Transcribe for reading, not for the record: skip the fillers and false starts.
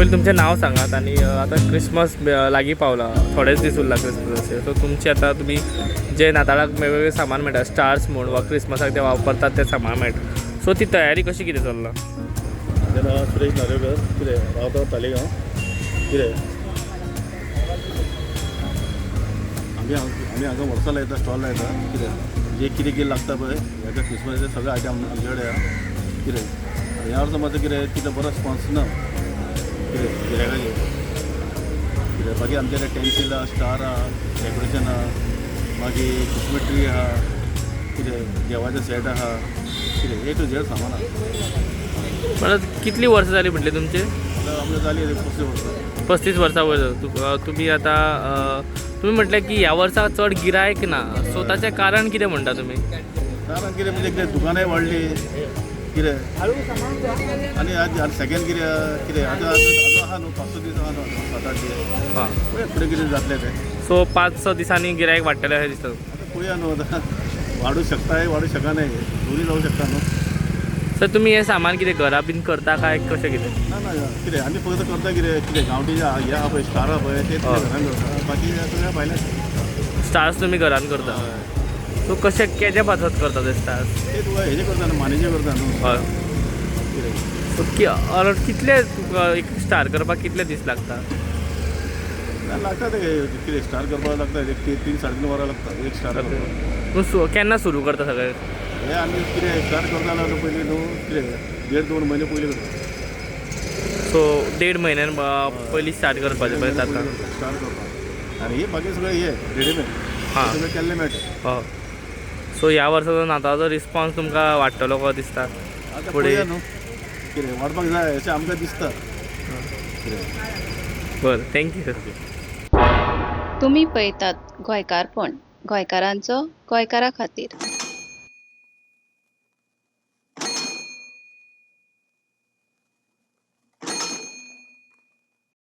पयलीं तुमचें नांव सांगात आनी आतां क्रिसमस लागीं पावला, थोडेच दीस उरला क्रिसमसाचे. सो तुमचे आतां तुमी जे नाताळाक वेगवेगळे सामान मेळटा, स्टार्स म्हूण वा क्रिसमसाक ते वापरतात ते सामान मेळटा, सो ती तयारी कशी कितें चल्ला? म्हजें नांव सुरेश नार्वेकर. कितें, रावता तालिगांव. कितें, आमी हांगा वर्सां लायता, स्टॉल लायता. कितें, जे कितें कितें लागता पळय हेका क्रिसमसाचे सगळे आयटम आमचे कडेन आहा. कितें, आनी ह्या वर्सा मातसो कितें तितलो बरो रिस्पोन्स ना कितें गिरायकाचेर. कितें, बाकी आमचे कडेन टेन्सील आहा, स्टार आहा, डेकोरेशन आहा, मागीर क्रिसमस ट्री आहा, कितें देवाचें सेट आहा, कितें ए टू झेड सामान आहा. परत कितलीं वर्सां जालीं म्हटलें तुमचे? आतां आमकां जाली 35 वर्सां. 35 वर्सां वयर. तुमी आतां तुमी म्हटलें की ह्या वर्सा चड गिरायक ना, सो ताचें कारण कितें म्हणटा तुमी? कारण कितें म्हणजे कितें, दुकानांय वाडली कितें, आनी आज आनी सेकंड कितें कितें आतां आतां आहा न्हू 5-6 दीस आहा न्हू, आतां 7-8 दीस. हां. पळया फुडें कितें जातलें तें. सो 5-6 दिसांनी गिरायक वाडटलें अशें दिसता? आतां पळया न्हू, आतां वाडूं शकताय, वाडूं शकनाय, दोनूय जावं शकता न्हू. सर, तुमी हें सामान कितें घरा बीन करता काय कशें कितें? ना ना, कितें आमी फक्त करता कितें कितें गांवठी जे हे आहा पळय, स्टार आहा पळय, ते घरान करता, बाकी सगळें भायलें. स्टार्स तुमी घरान करता? हय. सो कशें केजे पासत करता ते स्टार्स? ते तुका हेजें करता न्हू, मानेचें करता न्हू. हय. कितें. सो कितले तुका एक स्टार करपाक कितले दीस लागता? ना, लागता ते कितें स्टार करपाक लागता एक 3-3.5 वरां लागता एक स्टार करपाक. तूं केन्ना सुरू करता सगळें? हे आमी कितें स्टार्ट करता जाल्यार पयलीं न्हू कितें 1.5-2 म्हयने पयलीं करता. सो 1.5 म्हयन्यान पयलीं स्टार्ट करपाचें पळय जाता. स्टार्ट करपाक आनी हे बाकी सगळें हे रेडीमेड सगळें केल्लें मेळटा. हय. सो ह्या वर्साचो नाताळाचो रिस्पोन्स तुमकां वाडटलो कसो दिसता? आतां फुडें. पळोवया न्हू कितें वाडपाक जाय अशें आमकां दिसता कितें. बरें, thank you sir. तुमी पळयतात गोंयकारपण, गोंयकारांचो गोंयकारा खातीर.